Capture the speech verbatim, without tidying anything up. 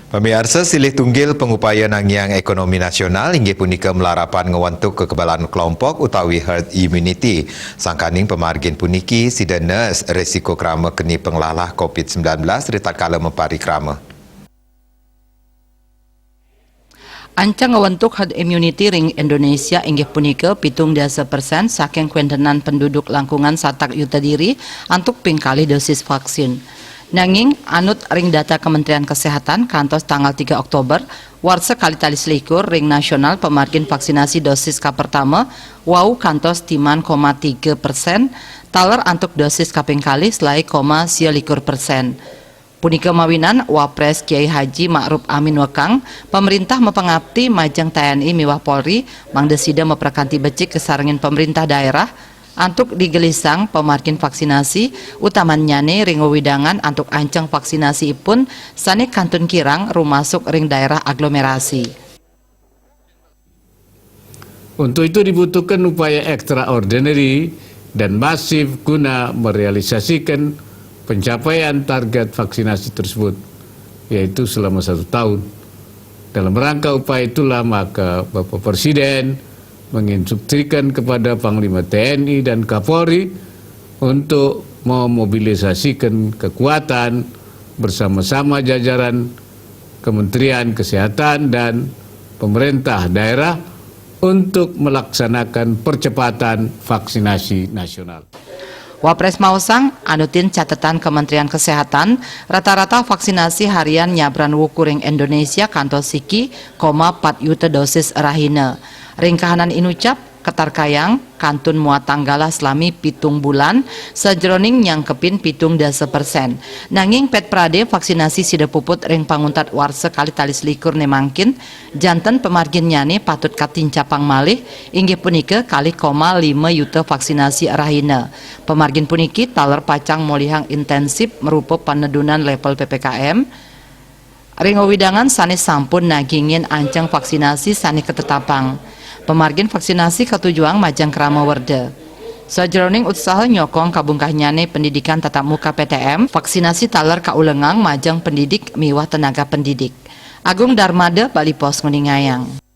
Pamiarsa, silih tunggil pangupaya nangiang ekonomi nasional inggih punika malarapan ngwentuk kekebalan kelompok utawi herd immunity. Sangkaning pamargin puniki, sida nes risiko krama keni panglalah COVID sembilan belas ritatkala maparikrama. Ancang ngwentuk herd immunity ring Indonesia inggih punika pitung dasa persen saking kawéntenan penduduk langkungan satak yuta diri antuk pingkalih dosis vaksin. Nanging, anut ring data Kementerian Kesehatan, kantos tanggal tiga Oktober, warsa kalih tali selikur, ring nasional pamargin vaksinasi dosis kapertama wau kantos timan koma tiga persen, taler antuk dosis kaping kalih selaé koma sia likur persen. Punika mawinan Wapres Kiai Haji Ma'ruf Amin wekang, pamrintah mapangapti majeng T N I miwah Polri, mangda sida maprakanti becik kasarengin pamrintah daerah, antuk digelisang pamargin vaksinasi, utamannyane ring wewidangan antuk anceng vaksinasiipun sane kantun kirang rumasuk ring daerah aglomerasi. Untuk itu dibutuhkan upaya extraordinary dan masif guna merealisasikan pencapaian target vaksinasi tersebut, yaitu selama satu tahun. Dalam rangka upaya itulah maka Bapak Presiden menginstruksikan kepada Panglima T N I dan Kapolri untuk memobilisasikan kekuatan bersama-sama jajaran Kementerian Kesehatan dan pemerintah daerah untuk melaksanakan percepatan vaksinasi nasional. Wapres maosang, anutin catetan Kementerian Kesehatan, rata-rata vaksinasi harian nyabran wuku ring Indonesia kantos siki koma pat yuta dosis rahina. Ring kahanan inucap, katarkayang, kantun muatang galah salami pitung bulan, sajroning nyangkepin pitung dasa persen. Nanging pet prade vaksinasi sida puput ring panguntat warsa kalih tali selikur ne mangkin, janten pamarginnyane patut katincapang malih, inggih punika kalih koma lima yuta vaksinasi rahina. Pamargin puniki taler pacang molihang intensif marupa panedunan level P P K M, ring wewidangan sane sampun nagingin anceng vaksinasi sane katetapang. Pamargin vaksinasi katujuang majeng krama werda. Sajroning utsaha nyokong kabungkahnyane pendidikan tatap muka P T M, vaksinasi taler kaulengang majeng pendidik miwah tenaga pendidik. Agung Darmada, Bali Post, nguningayang.